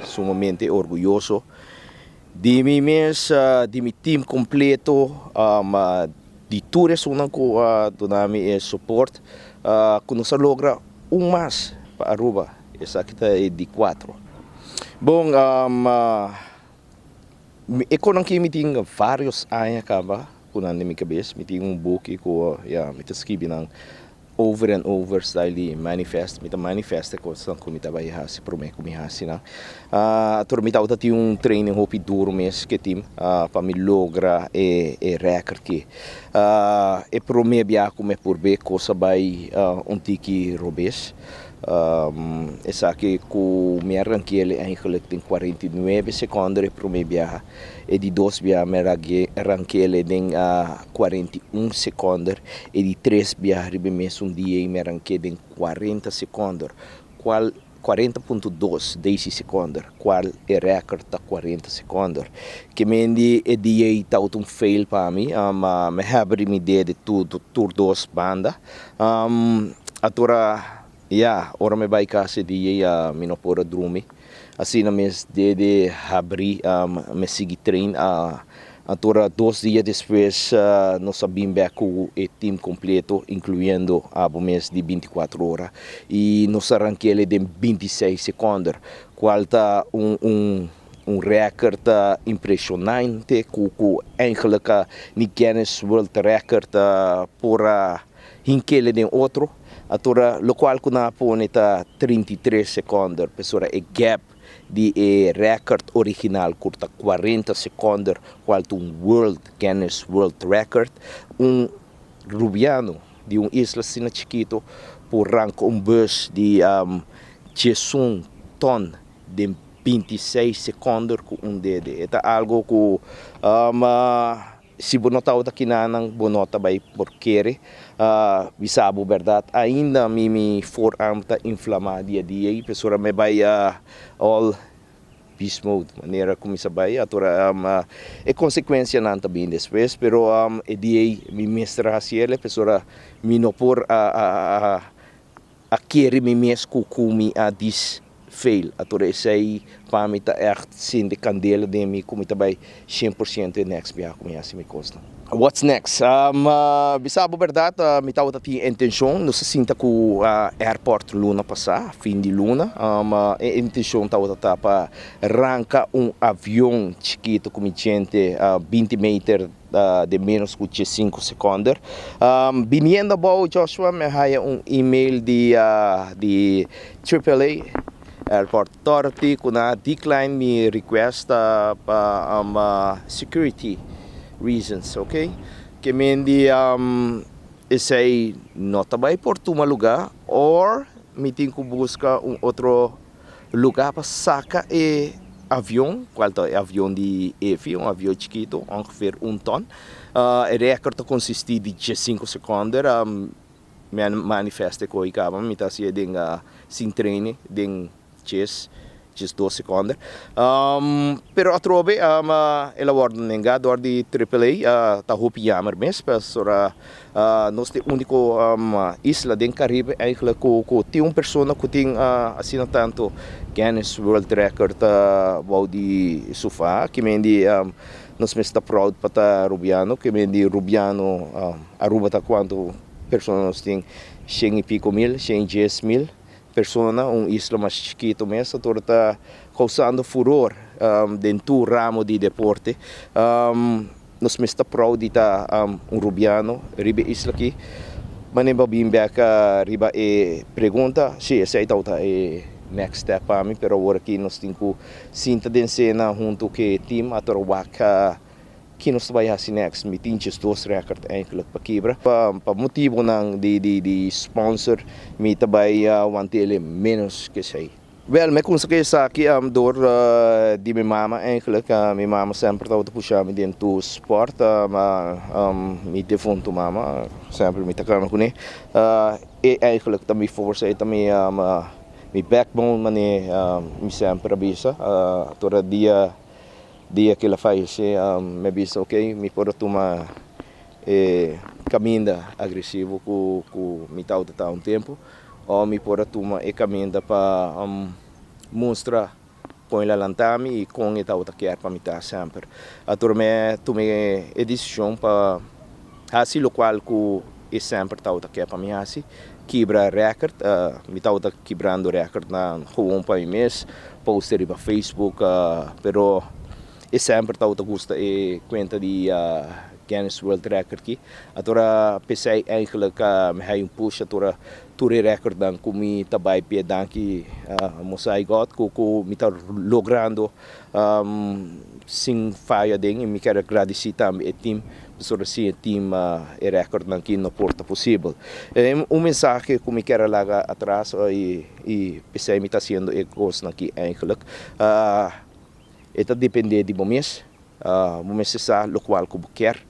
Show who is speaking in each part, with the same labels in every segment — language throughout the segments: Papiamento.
Speaker 1: Sumamente orguyoso di mi mes, di mi team completo, di tur esunnan cu a duna mi e support cu nos a logra un mas pa Aruba, esaki ta e di cuatro. Bon, e conan aki mi tin varios aña caba cu nan den mi cabes, mi tin un buki cu ya mi ta skibi nan over and over style di manifest, mi ta manifest e cosnan cu mi ta bay haci prome cu mi haci nan. Tur mi tabata tin un training hopi duro mes cu e team pa mi logra e record aki. E prome bia cu mi a purbe cos a bay un tiki robes. Esaki cu mi a rankiel eigenlijk den 49 secondo e prome biaha. E di dos biaha mi a rankiel den 41 secondo. E di tres biaha riba e mesun dia mi a rankiel den 40 secondo, cual 40.2 deci secondo, cual e record ta 40 secondo. Ke men di e dia ei tabata un fail pa mi, mi habri mi dede tur dos banda. Atora ya, ora mi bai cas e dia ei mi no por a drumi. Asina mes dede habri mi sigui train. Atora dos dia despues nos a bin bek ku e team kompleto, inkluyendo abo mes di 24 ora, i nos a rankiel den 26 sekonder, kual ta un record impreshonante ku eigenlijk ni Guinness World Record por a hinkel den otro. Atora lokual ku nan a pone ta 33 sekonder, pasobra e gap di e record original ku ta 40 sekonder, kual ta un World Guinness World Record. Un rubiano di un isla asina chikito por ranka un bus di 11 ton den 26 sekonder ku un dede. E ta algo ku si bo no tabata kinanan bo no ta bai por kere. Bisa bo berdad, ainda mi forearm ta inflama dia dia i pasobra mi bai all beast mode manera ku mi sa bai. Atora e konsekuensianan ta bin despues, pero e dia ei mi mester a hasi el pasobra mi no por a kere mi mes ku mi a dis fail. Atora esei pa mi ta echt sende kandela den mi ku mi ta bai 100% e next biaha ku mi hasi mi kosnan. What's next? Bisa bo berdad, mi tabata tin intenshon, nos a sinta ku airport luna pasá, fin di luna. E intenshon tabata ta pa ranka un avion chikito ku mi djente 20 meter den menos ku 15 sekonder. Biniendo abou, Joshua, mi a haya un email di AAA, Airport Authority, ku nan a decline mi request pa security reasons, ok. Ke men di esei no ta bai por tuma lugá or mi tin ku buska un otro lugá pa saka e avion, kual ta e avion di Efi, un avion chikito, ongeveer un ton. E record ta konsistí di 15 sekonder. Mi a manifesta e koe kaba, mi ta hasié den sin training, den 12 sekonde. Pero atrobe el a wòrdu nengá dor di AAA, ta hopi yamer mes, pasobra nos ta e úniko isla den Karibe eigenlijk ku tin un persona ku tin asina tantu Guinness World Record bou di su faha. Ki men di nos mes ta proud pa ta Rubiano, ki men di Rubiano Aruba ta kuantu persona nos tin, shen i piko mil, 110.000 persona, un isla mas chikito mes, ator ta causando furor den tur ramo di deporte. Nos mes ta proud di ta un Rubiano riba e isla aki. Manera bo bin bek riba e pregunta, si esei tabata e next step pa mi, pero awor aki nos tin cu sinta den cena hunto cu e team ator wak ki nos ta bai hasi next. Mi tin djes dos record eigenlijk pa kibra. Pa motibonan di sponsor mi ta bai wantele menos ke esei. Wel, mi a kumsa ku esaki dor di mi mama eigenlijk. Mi mama semper tabata pusha mi den tur sport. Mi defuntu mama, semper mi ta kana kuné. E eigenlijk ta mi forsa, e ta mi backbone manera mi semper a bisa. Tur dia ku el a fayesé mi a bisa ok, mi por a tuma. E caminda agresivo cu mi tawata ta un tempo o mi por a tuma e caminda pa mustra con el a lanta mi y con e tawata kier pa mi ta semper. Atur mi tuma e decision pa haci locual cu e semper tawata kier pa mi haci, kibra record. Mi tawata kibrando recordnan gewoon pa mi mes, post riba Facebook, pero e semper tawata gusta e cuenta di Guinness World Record ki. Atora p'esei eigenlijk mi hay un push atora tur e recordnan cu mi ta bay p'e danki Most High God cu mi ta logrando sin faya den y mi kier agradeci tambe e team pasobra sin e team e recordnan ki no por ta posibel. Un mensahe cu mi kier a laga atras y p'esei mi ta haciendo e cosnan ki eigenlijk e ta depende di bo mes. Bo mester sa lokual ku bo kier.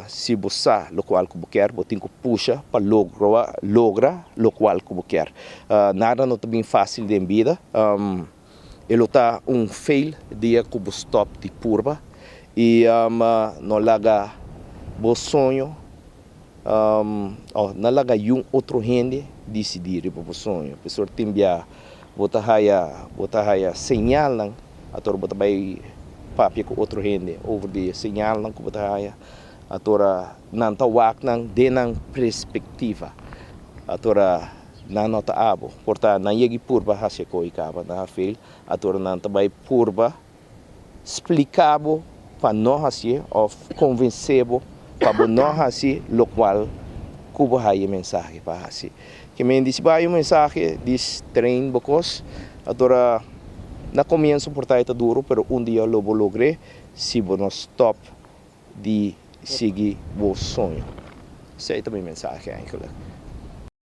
Speaker 1: Si bo sa lokual ku bo kier, bo tin ku pusha pa logra lokual ku bo kier. Nada no ta bin fásil den bida. E lo ta un fail dia ku bo stòp di purba i no laga bo soño òf no laga yun otro hende disidí riba bo soño. Pasobra tin bia bo ta haya bo ta haya señalnan. Atora bo ta bai papia ku otro hende over di e señalnan ku bo ta haya. Atora nan ta wak nan den nan perspektiva. Atora nan no ta abo. Por ta nan yega i purba hasi e koi kaba, nan a fail. Atora nan ta bai purba splika bo pa no hasié òf konvensé bo pa bo no hasi lokual ku bo haya e mensahe pa hasi. Ke men di si bo haya un mensahe di train bo kos, atora na komienso por ta e ta duro pero un dia lo bo logr'é si bo no stòp di sigui bo soño. Esei ta mi mensahe eigenlijk.